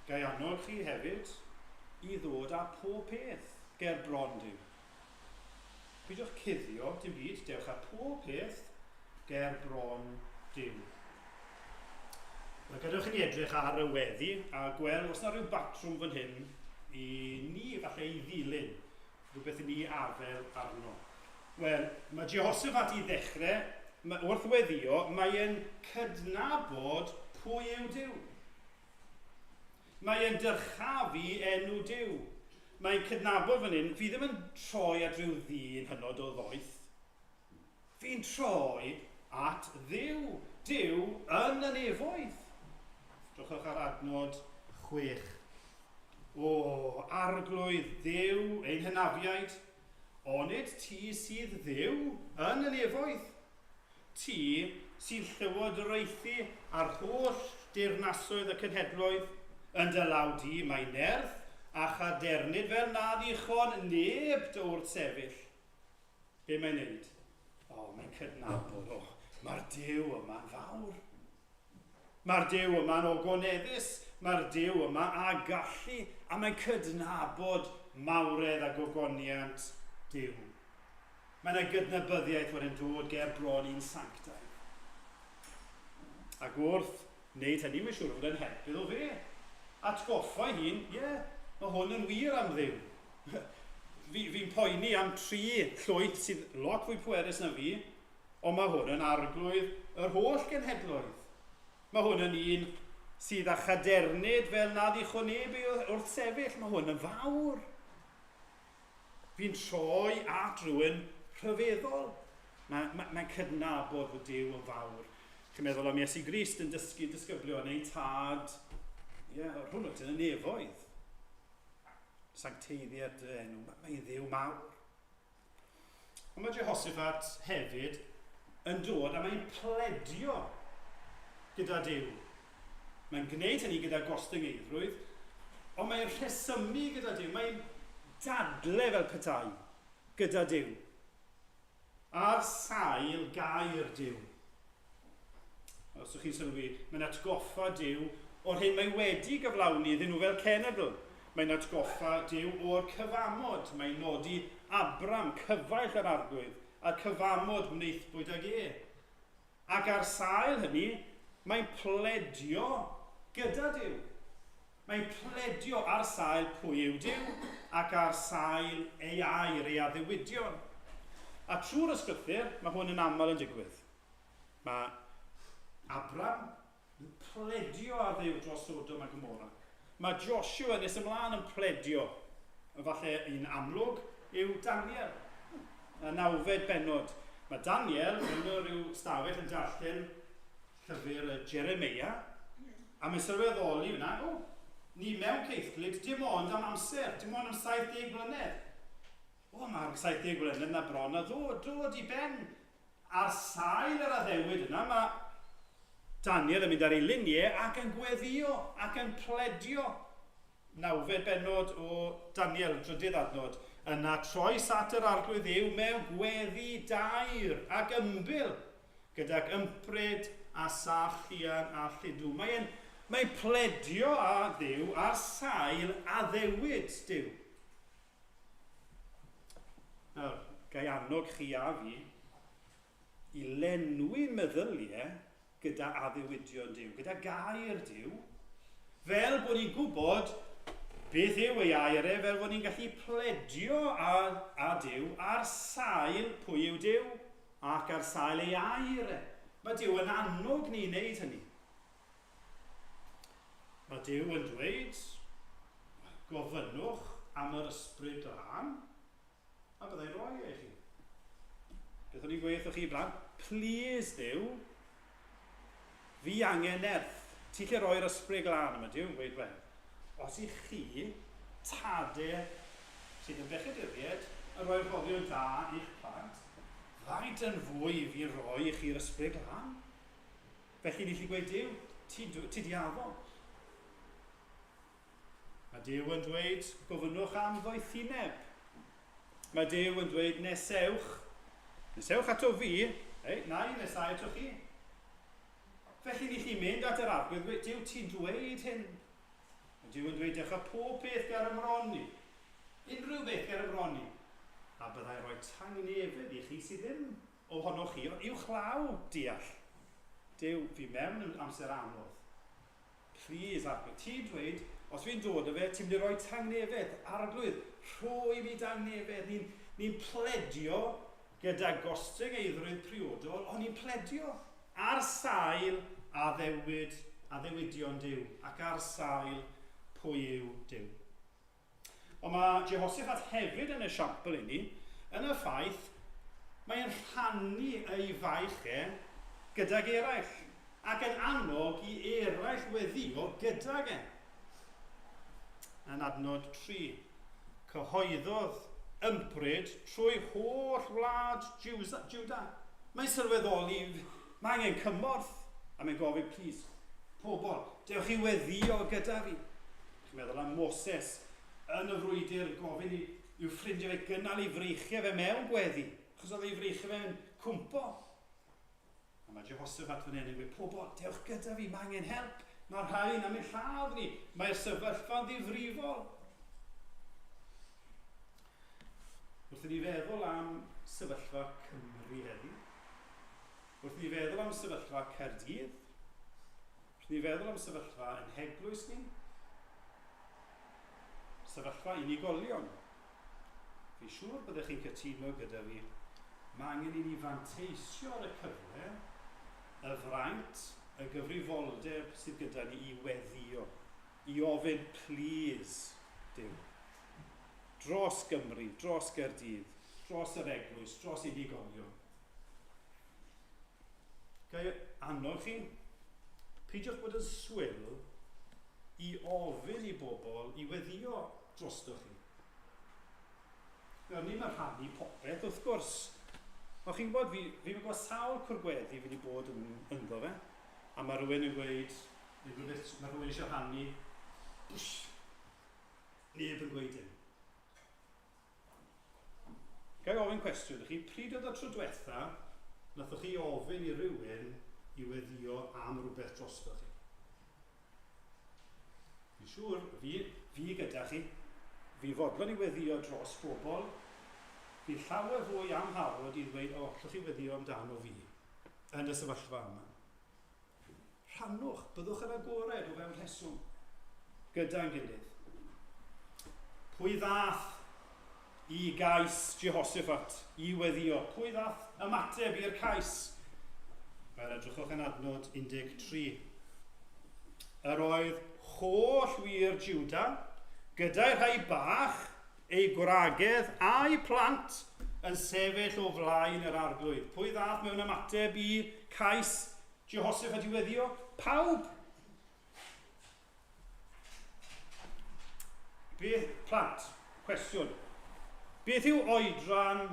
Gai annog chi hefyd i ddod â pob peth ger bron Duw. Peidiwch cuddio dim byd, dewch â pob peth ger bron Duw. Wel, gadewch i ni edrych ar y weddi a gweld os yna rhyw batrwm fan hyn i ni falle i ddilyn, rhywbeth i ni afel arno. Wel, mae Jehoshaphat i ddechrau, mae, wrth weddio, mae e'n cydnabod pwy yw Duw. Mae e'n dyrchafu enw Duw. Mae'n cydnabod fan hyn, fi ddim yn troi at rhyw ddyn hynod o ddoeth. Fi'n troi at Dduw, Duw yn y nefoedd. Drychwch ar adnod 6. O, arglwydd Dduw ein hynafiaid, onid ti sydd Dduw yn y nefoedd? Ti sy'n llywodraethu ar holl deyrnasoedd y cenhedloedd, yn dy law di mae nerth a chadernid fel na ddichon neb dy wrthsefyll. Be mae'n neud? O, mae'n cydnabod, o, mae'r Duw yma'n fawr. Mae'r Duw yma'n ogoneddus, mae'r Duw yma â gallu, a mae'n cydnabod mawredd a gogoniant Duw. Mae yna gydnabyddiaeth fod yn dod ger bron i'n sanctaidd. Ac wrth wneud hynny, mae'n siŵr fod yn help iddo fe. Atgoffa ei hun, ie, yeah, mae hwn yn wir am Dduw. Fi'n fi poeni am tri llwyth sydd lot fwy pwerus na fi, Ond mae hwn yn arglwydd yr holl genhedloedd. Mae hwn yn un sydd â chadernid fel na ddichon neb ei wrthsefyll. Mae hwn yn fawr. Fi'n troi at rhywun rhyfeddol. Mae'n mae, mae cydnabod fod Duw yn fawr. Chi'n meddwl am Iesu Grist yn dysgu disgyblion ein tad, ie, yeah, rhwng wyt yn y nefoedd. Sancteiddiad dy enw. Mae'n Dduw mawr. Ond mae Jehoshaphat hefyd yn dod a mae'n pledio gyda Duw. Mae'n gwneud hynny gyda gostyngeiddrwydd, ond mae'n rhesymu gyda Duw, mae'n dadle fel petai gyda Duw. Ar sail gair Duw. Os ydych chi'n sylwi, mae'n atgoffa Duw o'r hyn mae wedi gyflawni iddyn nhw fel cenedl. Mae'n atgoffa Duw o'r cyfamod. Mae'n nodi Abram, cyfaill yr Arglwydd, a'r cyfamod wnaethpwyd ag e. Ac ar sail hynny, mae'n pledio gyda Duw. Mae'n pledio ar sail pwy yw Duw ac ar sail ei air, ei addewidion. A trwy'r ysgrythur, mae hwn yn aml yn digwydd. Mae Abram yn pledio ar Dduw dros Sodom a Gomorra. Mae Joshua nes ymlaen yn pledio. Falle un amlwg yw Daniel. Y nawfed bennod. Mae Daniel mewn rhyw stafell yn darllen llyfr Jeremia, a mae'n sylweddoli fyna, o, ni mewn ceithglyd dim ond am amser, dim ond am 70 mlynedd. O, mae'r 70 mlynedd na bron a ddod, dod i ben. Ar sail yr addewid yna, mae Daniel yn mynd ar ei liniau ac yn gweddïo ac yn pledio. Nawfed bennod o Daniel, drydydd adnod. Yna troes at yr Arglwydd Dduw mewn gweddi daer ac ymbil, gydag ympryd a sach llian a lludw. Mae'n mae pledio â Dduw ar sail addewid Duw. Nawr, ga i annog chi a fi i lenwi meddyliau gyda addewidion Duw, gyda gair Duw, fel bod ni'n gwybod beth yw ei air e, fel bod ni'n gallu pledio â, â Duw ar sail pwy yw Duw ac ar sail ei air e. Mae Duw yn annog ni i wneud hynny. Mae Duw yn dweud, gofynnwch am yr ysbryd glân, a byddai'n rhoi e i chi. Beth o'n i'n gweud wrthych chi blaen? Please, Duw, fi angen nerth. Ti lle roi'r ysbryd glân yma, Duw yn gweud, wel, os i chi, tade sydd yn bechaduriaid, yn rhoi rhoddion da i'ch plant, faint yn fwy fi roi i chi'r ysbryd glân? Felly ni 'llu gweud, Duw, ti, ti di addo. Mae Duw yn dweud, gofynnwch am ddoethineb. Mae Duw yn dweud, nesewch, nesewch ato fi, ei, na i nesau ato chi. Felly ni 'llu mynd at yr arglwydd, dweud, Duw, ti'n dweud hyn. Mae Duw yn dweud, dewch â pob peth ger y mron i. Unrhyw beth ger y mron i. A byddai rhoi tangnefedd i chi sydd ddim ohonoch chi, ond uwchlaw deall. Duw, fi mewn yn amser anodd. Please, Arglwydd. Ti'n dweud, os fi'n dod â fe, ti'n mynd i roi tangnefedd. Arglwydd, rho i mi dangnefedd. Ni'n ni pledio gyda gostyngeiddrwydd priodol, ond ni'n pledio ar sail addewid, addewidion Duw, ac ar sail pwy yw Duw. Ond mae Jehoshaphat hefyd yn esiampl i ni yn y ffaith mae'n rhannu ei faich e gydag eraill ac yn annog i eraill weddïo gydag e. Yn adnod 3, cyhoeddodd ympryd trwy holl wlad Juda. Mae'n sylweddoli, mae angen cymorth. A mae'n gofyn, please, pobl, dewch i weddio gyda fi. Chi'n meddwl am Moses yn y frwydr gofyn i, i'w ffrindiau fe gynnal ei freichiau fe mewn gweddi, achos oedd ei freichiau fe'n cwmpo. A mae Jehoshaphat fan hyn yn gweud, pobl, dewch gyda fi, mae angen help. Mae'r rhain am ein lladd ni. Mae'r sefyllfa'n ddifrifol. Wrth i ni feddwl am sefyllfa Cymru heddi, wrth i ni feddwl am sefyllfa Caerdydd, wrth i ni feddwl am sefyllfa yn heglwys ni, sefyllfa unigolion, Fi'n siŵr byddech chi'n cytuno gyda fi, mae angen i ni fanteisio ar y cyfle, y fraint, y gyfrifoldeb sydd gyda ni i weddïo, i ofyn plîs, Duw, dros Gymru, dros Gaerdydd, dros yr eglwys, dros unigolion. Ga i annog chi? Peidiwch bod yn swil i ofyn i bobl i weddïo drostoch chi. Nawr, ni'n rhannu popeth, wrth gwrs. Ond chi'n gwybod, fi, fi'n gwybod sawl cwrgweddi fi wedi bod yn, ynddo fe, a mae rhywun yn gweud, neu rhywbeth, mae rhywun eisiau rhannu, bwsh, neb yn gweud dim. Ga i ofyn cwestiwn i chi, pryd oedd y tro diwetha nathoch chi ofyn i rywun i weddio am rhywbeth drosto chi? Fi'n siŵr, fi, fi gyda chi, fi fodlon i weddio dros bobl, fi llawer fwy amharod i ddweud, o, allwch chi weddio amdano fi yn y sefyllfa yma. Rhannwch, byddwch yn agored o fewn rheswm gyda'n gilydd. Pwy ddath i gais Jehoshaphat i weddio? Pwy ddath ymateb i'r cais? Wel, edrychwch yn adnod 13. Yr oedd holl wir Juda, gyda'i rhai bach, ei gwragedd a'i plant yn sefyll o flaen yr arglwydd. Pwy ddath mewn ymateb i cais Jehoshaphat i weddio? Pawb! Beth, plant, cwestiwn. Beth yw oedran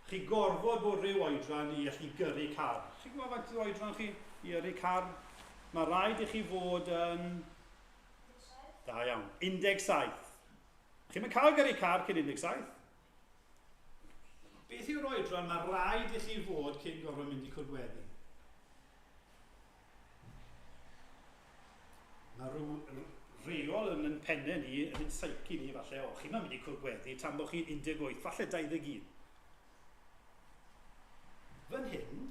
chi gorfod bod rhyw oedran i allu gyrru car? Chi'n gwybod faint yw oedran chi i yrru car? Mae rhaid i chi fod yn... Da iawn. 17. Chi'n mynd cael gyrru car cyn 17. Beth yw'r oedran mae rhaid i chi fod cyn gorfod mynd i cwrdd Mae rhyw reol yn yn pennau ni, yn ein psyche ni, falle, o, chi'n mynd i cwrdd gweddi tan bod chi'n 18, falle 21. Fan hyn,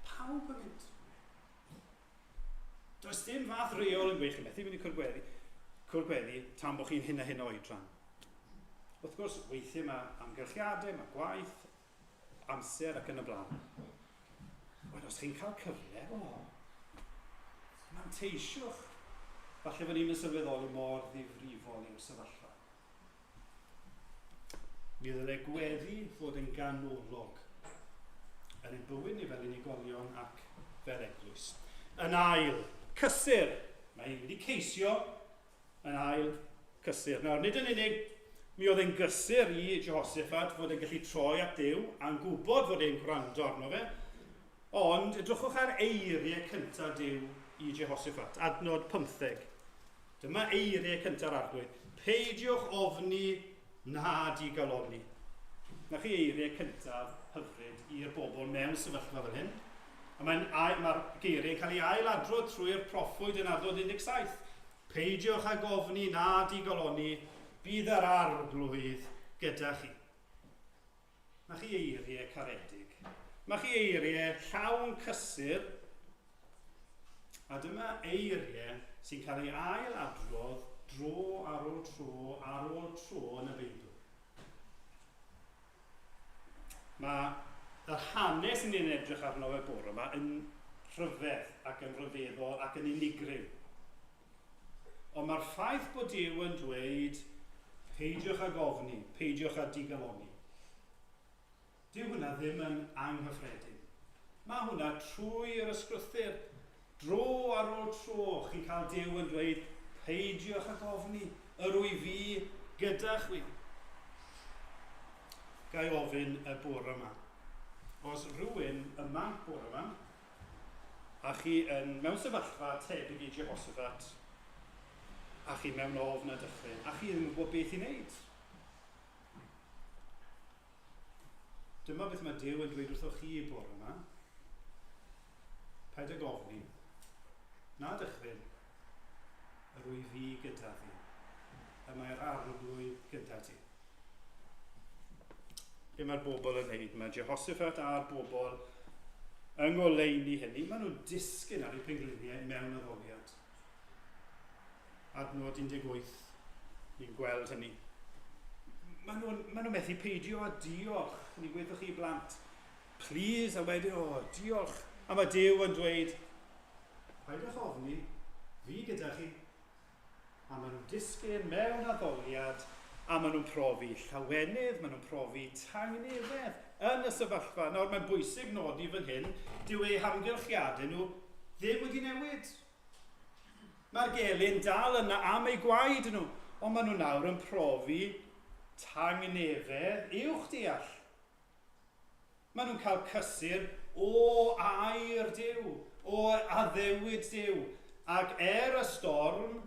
pawb yn mynd. Does dim fath reol yn gweud chi'n methu mynd i cwrdd gweddi, cwrdd gweddi tan bod chi'n hyn a hyn o oedran. Wrth gwrs, weithiau mae amgylchiadau, mae gwaith, amser ac yn y blaen. Ond os chi'n cael cyfle, o, manteisiwch. Falle bod ni'n sylweddoli mor ddifrifol yw'r sefyllfa. Mi ddyle gweddi fod yn ganolog yn ein bywyd ni fel unigolion ac fel eglwys. Yn ail, cysur. Mae hi wedi ceisio yn ail cysur. Nawr, nid yn unig mi oedd e'n gysur i Jehoshaphat fod e'n gallu troi at Duw a'n gwybod fod e'n gwrando arno fe, ond edrychwch ar eiriau cyntaf Duw i Jehoshaphat, adnod 15. Dyma eiriau cynta'r arglwydd. Peidiwch ofni na digalonni. Na chi eiriau cyntaf hyfryd i'r bobl mewn sefyllfa fel hyn. A mae'n, mae'r geiriau'n cael ei ailadrodd trwy'r proffwyd yn adnod 17. Peidiwch ag ofni na digalonni, bydd yr arglwydd gyda chi. Mae chi eiriau caredig. Mae chi eiriau llawn cysur. A dyma eiriau sy'n cael ei ail adrodd dro ar ôl tro ar ôl tro yn y Beibl. Mae yr hanes yn ni'n edrych arno fe bore yma yn rhyfedd ac yn rhyfeddol ac yn unigryw. Ond mae'r ffaith bod Duw yn dweud, peidiwch ag ofni, peidiwch â digalonni. Dyw hwnna ddim yn anghyffredin. Mae hwnna trwy'r ysgrythur. Dro ar ôl tro, chi'n cael Duw yn dweud, peidiwch ag ofni, yr wyf fi gyda chwi. Ga i ofyn y bore yma. Os rhywun yma bore yma, a chi yn mewn sefyllfa tebyg i Jehoshaphat, a chi mewn ofn a dychryn, a chi ddim yn gwybod beth i wneud. Dyma beth mae Duw yn dweud wrthoch chi bore yma. Paid ag ofni, na dychryn, yr wyf fi gyda thi, y mae'r arglwydd gyda ti. Be mae'r bobl yn wneud? Mae Jehoshaphat a'r bobl yng ngoleuni hynny, maen nhw'n disgyn ar eu pengliniau mewn addoliad. Adnod 18, ni'n gweld hynny. Maen nhw'n maen nhw methu peidio â diolch. Ni'n gweithio chi blant, please, a wedyn, o, oh, diolch. A mae Duw yn dweud, paidwch ofni, fi gyda chi. A maen nhw'n disgyn mewn addoliad, a maen nhw'n profi llawenydd, maen nhw'n profi tangnefedd yn y sefyllfa. Nawr, mae'n bwysig nodi fan hyn, dyw eu hamgylchiadau nhw ddim wedi newid. Mae'r gelyn dal yna am eu gwaed nhw, ond maen nhw nawr yn profi tangnefedd uwch deall. Maen nhw'n cael cysur o air Duw, o addewid Duw, ac er y storm,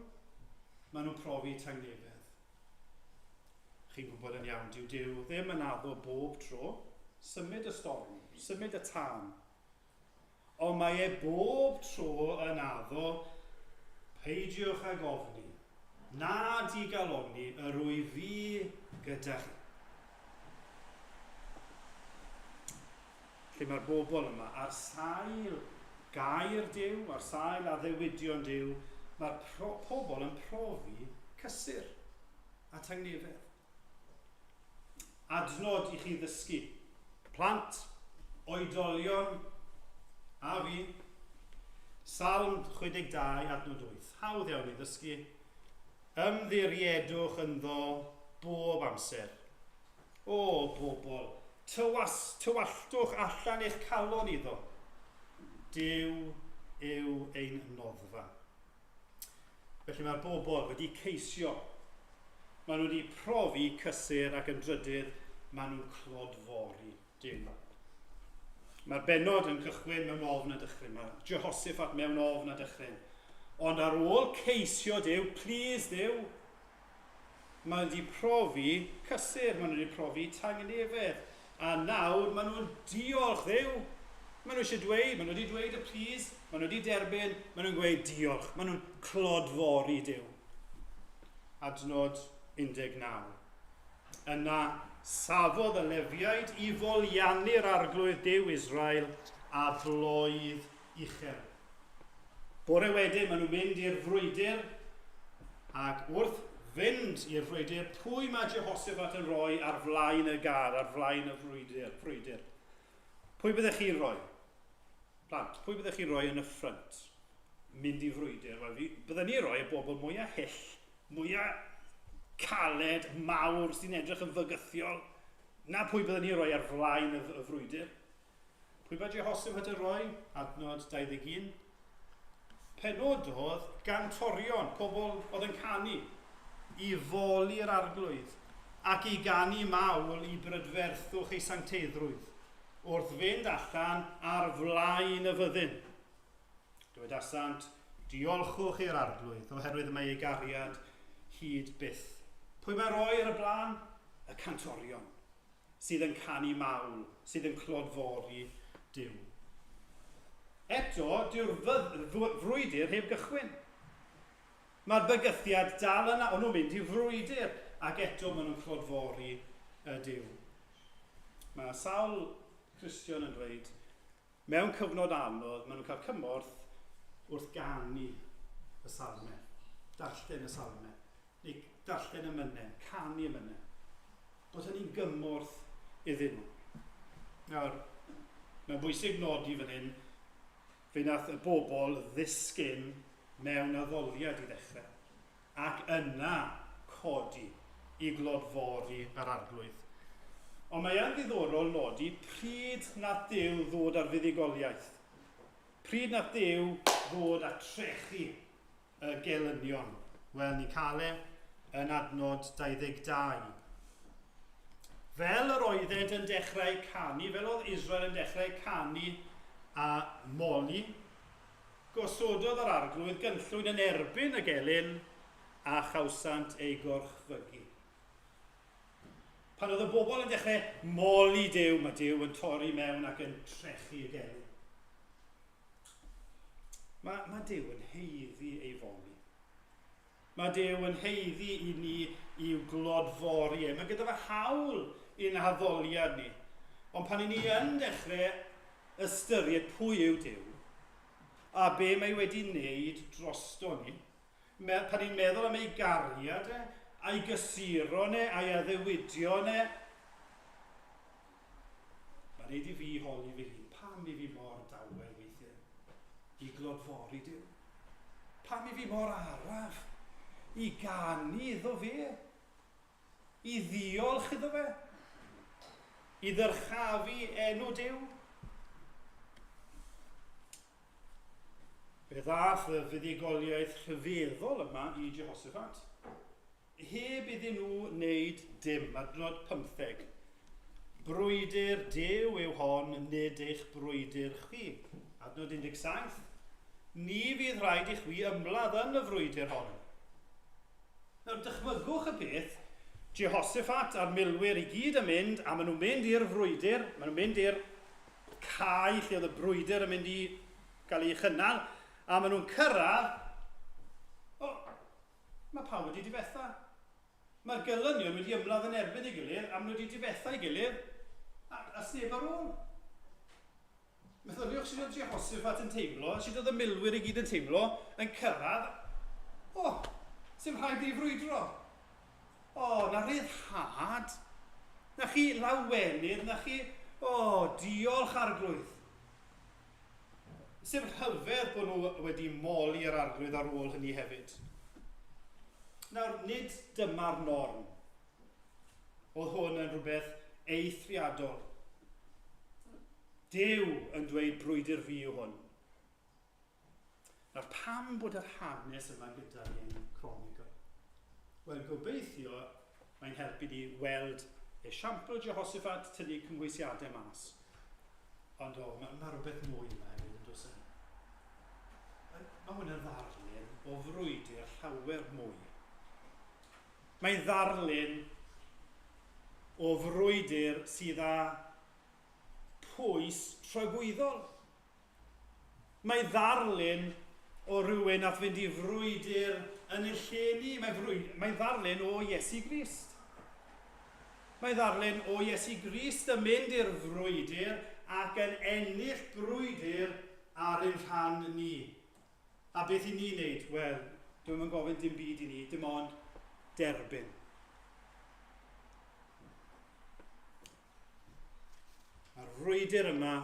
maen nhw'n profi tangnefedd. Chi'n gwybod yn iawn, dyw Duw ddim yn addo bob tro symud y storm, symud y tân. Ond mae e bob tro yn addo, peidiwch ag ofni, na digalonni, yr wyf fi gyda chi. Lle mae'r bobl yma, ar sail gair Duw, ar sail addewidion Duw, mae'r pobl yn profi cysur a tangnefedd. Adnod i chi ddysgu. Plant, oedolion, a fi. Salm 62, adnod 8. Hawdd iawn i ddysgu. Ymddiriedwch ynddo bob amser. O, bobl, tywas, tywalltwch allan eich calon iddo. Duw yw ein noddfa. Felly mae'r bobl wedi ceisio. Maen nhw wedi profi cysur ac yn drydydd, maen nhw'n clodfori Duw. Mae'r bennod yn cychwyn mewn ofn a dychryn. Mae Jehoshaphat mewn ofn a dychryn. Ond ar ôl ceisio Duw, please Duw, maen nhw wedi profi cysur, maen nhw wedi profi tangnefedd. A nawr maen nhw'n diolch Dduw. Maen nhw eisiau dweud, maen nhw wedi dweud y please, maen nhw wedi derbyn, maen nhw'n gweud diolch, maen nhw'n clodfori Duw. Adnod 19. Yna safodd y Lefiaid i foliannu'r arglwydd Duw Israel a bloedd uchel. Bore wedyn maen nhw'n mynd i'r frwydr, ac wrth fynd i'r frwydr, pwy mae Jehoshaphat yn rhoi ar flaen y gad, ar flaen y frwydr? frwydr? Pwy byddech chi'n rhoi? Plant, pwy byddech chi'n rhoi yn y ffrynt? Mynd i frwydr? Wel, fi, bydden ni'n rhoi y bobl mwyaf hyll, mwyaf caled, mawr, sy'n edrych yn fygythiol. Na pwy bydden ni'n rhoi ar flaen y, y frwydr. Pwy mae Jehoshaphat yn rhoi? Adnod 21. Penododd gantorion, pobl oedd yn canu, i foli'r arglwydd ac i ganu mawl i brydferthwch ei sancteiddrwydd wrth fynd allan ar flaen y fyddin. Dywedasant, diolchwch i'r arglwydd, oherwydd mae ei gariad hyd byth. Pwy mae roi ar y blaen? Y cantorion. sydd yn canu mawl, sydd yn clodfori Duw. Eto, dyw'r frwydr heb gychwyn. Mae'r bygythiad dal yna, o'n nhw'n mynd i frwydr, ac eto maen nhw'n clodfori y Duw. Mae sawl Cristion yn dweud, mewn cyfnod anodd, maen nhw'n cael cymorth wrth ganu y salmau, darllen y salmau, neu darllen y mynau, canu y mynau. Bod hynny'n gymorth iddyn nhw. Nawr, mae'n bwysig nodi fan hyn, fe wnaeth y bobl ddisgyn mewn addoliad i ddechrau, ac yna codi i glodfori yr arglwydd. Ond mae yn ddiddorol nodi pryd nath Duw ddod ar fuddugoliaeth. Pryd nath Duw ddod a trechu y gelynion? Wel, ni'n cael e yn adnod 22. Fel yr oeddent yn dechrau canu, fel oedd Israel yn dechrau canu a moli, gosododd yr arglwydd gynllwyn yn erbyn y gelyn a chawsant eu gorchfygu. Pan oedd y bobl yn dechrau moli Duw, mae Duw yn torri mewn ac yn trechu y gelyn. Mae, mae Duw yn heiddi ei foli. Mae Duw yn haeddu i ni i'w glodfori e. Mae gyda fe hawl i'n haddoliad ni. Ond pan i ni yn dechrau ystyried pwy yw Duw, a be mae wedi wneud drosto ni, pan ni'n meddwl am ei gariad e, a'i gysuron e, a'i addewidion e, mae'n neud i fi holi fy hun, pam i fi mor dawel weithiau i glodfori Duw? Pam i fi mor araf i ganu iddo fe? I ddiolch iddo fe? I ddyrchafu enw Duw? Fe ddaeth y fuddugoliaeth rhyfeddol yma i Jehoshaphat. Heb iddyn nhw wneud dim. Adnod 15. Brwydr Duw yw hon, nid eich brwydr chwi. Adnod 17. Ni fydd rhaid i chwi ymladd yn y frwydr hon. Nawr, dychmygwch y peth, Jehoshaphat a'r milwyr i gyd yn mynd, a maen nhw'n mynd i'r frwydr, maen nhw'n mynd i'r cae lle oedd y brwydr yn mynd i gael ei chynnal, a maen nhw'n cyrraedd, o, Mae pawb wedi difetha. Mae'r gelynion wedi ymladd yn erbyn ei gilydd, a maen nhw wedi difetha ei gilydd, a, a sneb ar ôl. Meddyliwch sut oedd Jehoshaphat yn teimlo, sut oedd y milwyr i gyd yn teimlo, yn cyrraedd, o, oh, sy'n rhaid i frwydro. O, oh, na ryddhad, na chi lawenydd, na chi, o, oh, diolch arglwydd. Sef rhyfedd bod nhw wedi moli yr arglwydd ar ôl hynny hefyd. Nawr, nid dyma'r norm. Oedd hwn yn rhywbeth eithriadol. Duw yn dweud brwydr fi yw hwn. Nawr, pam bod yr hanes yma gyda ni yn Chronicle? Wel, gobeithio mae'n helpu ni weld esiampl Jehoshaphat, tynnu cymhwysiadau mas. Ond o, mae, mae rhywbeth mwy yma hefyd yn does e? Mae hwn yn ddarlun o frwydr llawer mwy. Mae'n ddarlun o frwydr sydd â pwys tragwyddol. Mae ddarlun o rywun nath fynd i frwydr yn y lle ni. Mae, mae ddarlun o Iesu Grist. Mae ddarlun o Iesu Grist yn mynd i'r frwydr ac yn ennill brwydr ar ein rhan ni. A beth i ni wneud? Wel, dwi'm yn gofyn dim byd i ni, dim ond derbyn. Mae'r frwydr yma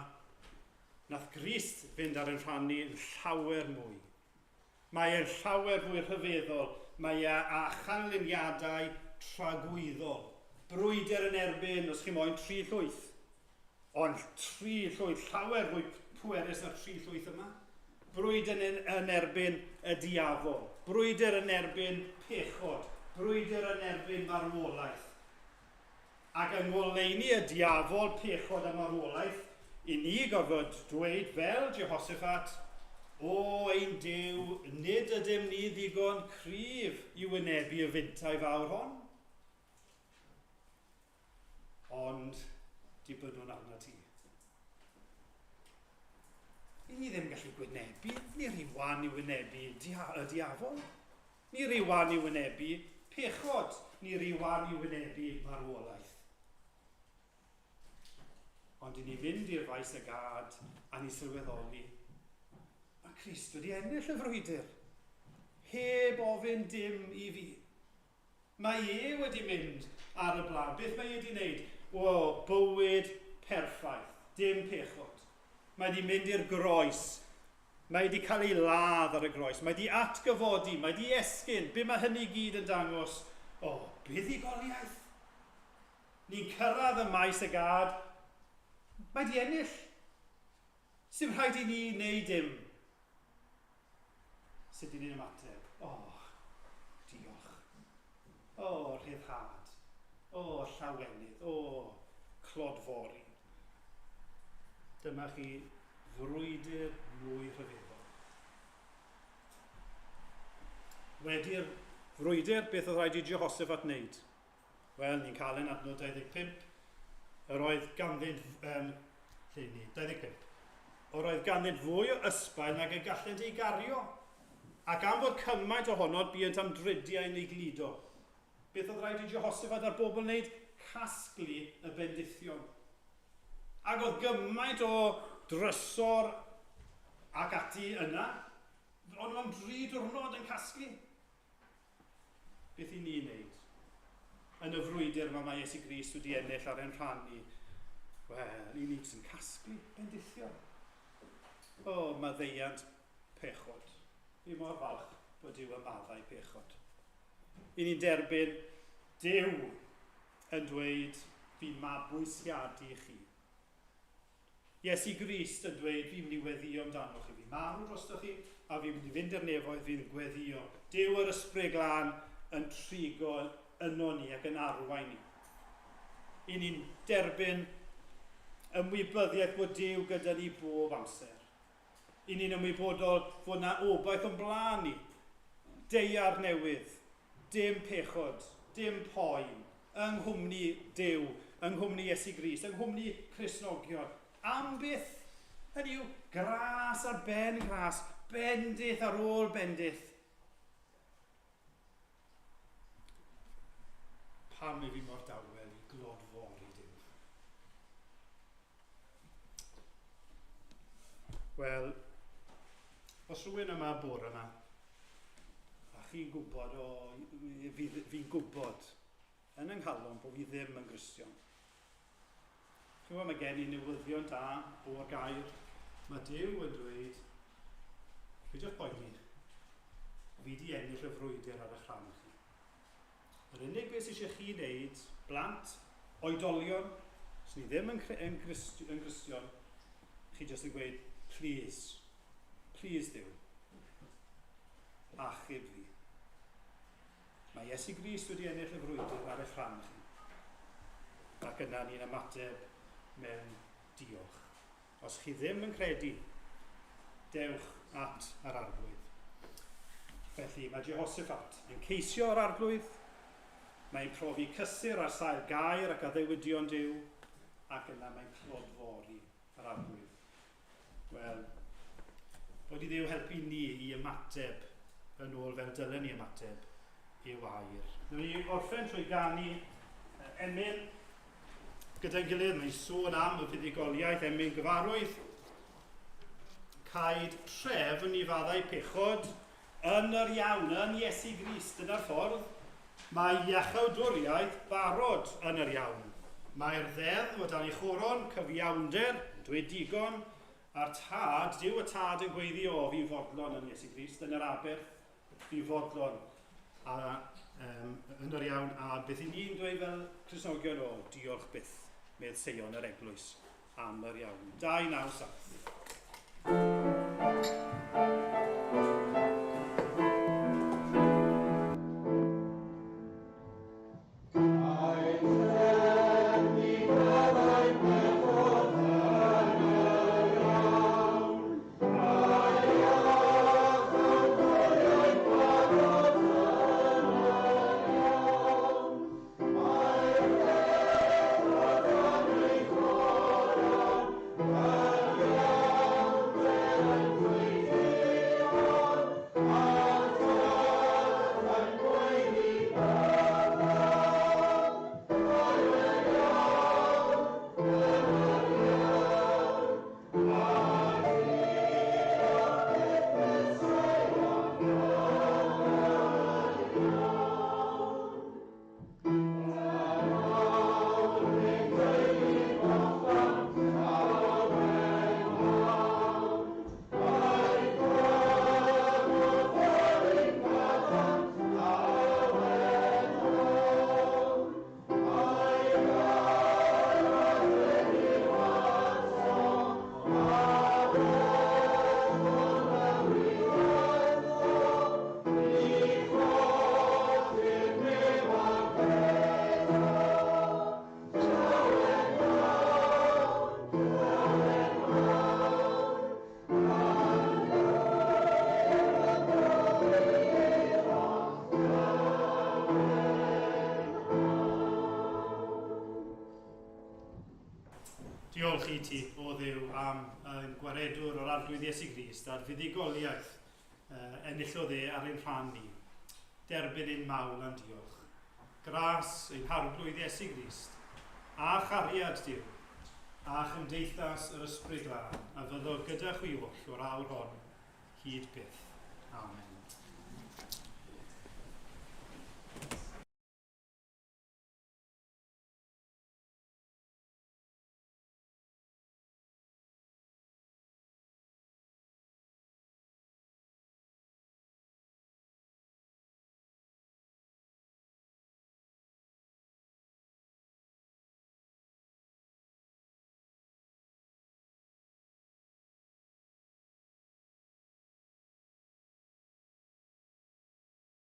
nath Grist fynd ar ein rhan ni yn llawer mwy. Mae e'n llawer fwy rhyfeddol, mae e â chanlyniadau tragwyddol. Brwydr yn erbyn, os chi moyn, tri llwyth. Ond tri llwyth, llawer fwy pwerus na'r tri llwyth yma. Brwydr yn, yn erbyn y diafol. Brwydr yn erbyn pechod. Brwydr yn erbyn marwolaeth. Ac yng ngoleuni y diafol, pechod a marwolaeth, i ni gorfod dweud fel Jehoshaphat, O ein Duw, nid ydym ni ddigon cryf i wynebu y fintai fawr hon. Ond dibynnwn arnat ti. I ni ddim gallu gwynebu, ni rhy wan i wynebu y diafol. Ni ry wan i wynebu pechod, ni ry wan i wynebu marwolaeth. Ond i ni fynd i'r faes y gad a ni sylweddoli, mae Crist wedi ennill y frwydr, heb ofyn dim i fi. Mae e wedi mynd ar y blaen. Beth mae e wedi wneud? O, bywyd perffaith, dim pechod. Mae wedi mynd i'r groes. Mae wedi cael ei ladd ar y groes. Mae wedi atgyfodi. Mae wedi esgyn. Be mae hynny gyd yn dangos? O, buddugoliaeth. Ni'n cyrraedd y maes y gad. Mae wedi ennill. Sy'n rhaid i ni wneud dim. Sut i ni'n ymateb? O, oh, diolch. O, oh, rhyddhad. O, llawenydd, o, clodfori. Dyma chi frwydr mwy rhyfeddol. Wedi'r frwydr, beth oedd rhaid i Jehoshaphat wneud? Wel, ni'n cael yn adnod 25. Yr oedd ganddynt, lle ni, 25. Yr oedd ganddynt fwy o ysbail nag y gallent ei gario, ac am fod cymaint ohono buont am dridiau yn ei gludo. Beth oedd rhaid i Jehoshaphat a'r bobl wneud? Casglu y bendithion. Ac oedd gymaint o drysor ac ati yna, ond nhw am dri diwrnod yn casglu. Beth i ni wneud? Yn y frwydr yma mae Iesu Grist wedi ennill ar ein rhan ni. Wel, i ni jyst yn casglu bendithion. O, maddeuant pechod. Fi mor falch bod Duw yn maddau pechod. I ni'n derbyn Duw yn dweud, fi'n mabwysiadu chi. Iesu Grist yn dweud, fi'n mynd i weddio amdano chi, fi'n marw drosto chi, a fi'n mynd i fynd i'r nefoedd, fi'n gweddio. Duw yr Ysbryd Glân yn trigo yno ni ac yn arwain ni. I ni'n derbyn ymwybyddiaeth bod Duw gyda ni bob amser. I ni'n ymwybodol fod na obaith o'n blaen ni. Deiar newydd, dim pechod, dim poen, yng nghwmni Duw, yng nghwmni Iesu Grist, yng nghwmni Cristnogion. Am byth! Hynny yw, gras ar ben gras, bendith ar ôl bendith. Pam i fi mor dawel i glodfori Duw? Wel, os rhywun yma bore yma, a chi'n gwybod, o, fi'n fi gwybod yn yng nghalon bod fi ddim yn Gristion. Chi'n gwybod, mae gen i newyddion da o'r gair. Mae Duw yn dweud, peidiwch poeni, fi di ennill y frwydr ar eich rhan chi. Yr unig beth sydd eisiau chi wneud, blant, oedolion, os ni ddim yn, yn, yn Gristion, chi jyst yn gweud, please, please Duw, achub fi. Mae Iesu Grist wedi ennill y frwydr ar eich rhan chi. Ac yna ni'n ymateb mewn diolch. Os chi ddim yn credu, dewch at yr Arglwydd. Felly mae Jehoshaphat yn ceisio yr Arglwydd, mae'n profi cysur ar sail gair ac addewidion Duw, ac yna mae'n clodfori yr Arglwydd. Wel, bod i Dduw helpu ni i ymateb yn ôl fel dylen ni ymateb i'w air. Nw'n ni orffen trwy ganu emyn gyda'n gilydd. Mae'n sôn am y fuddugoliaeth, emyn gyfarwydd. Caed trefn i faddau pechod yn yr iawn, yn Iesu Grist, dyna'r ffordd. Mae iachawdwriaeth barod yn yr iawn. Mae'r ddeddf o dan ei choron, cyfiawnder, yn dweud digon, a'r Tad, Duw y Tad yn gweiddi, o, fi'n fodlon yn Iesu Grist, yn yr aberth, fi'n fodlon a, yn yr iawn. A beth i ni'n dweud fel Cristnogion, o, diolch byth, medd Seion yr Eglwys, am yr iawn. 297. Diolch i ti, o Dduw, am ein gwaredwr o'r Arglwydd Iesu Grist a'r fuddugoliaeth enillodd e ar ein rhan ni. Derbyn ein mawl a'n diolch. Gras ein Harglwydd Iesu Grist, a chariad Duw, a chymdeithas yr Ysbryd Glân, a fyddo gyda chwi oll o'r awr hon hyd byth. Amen.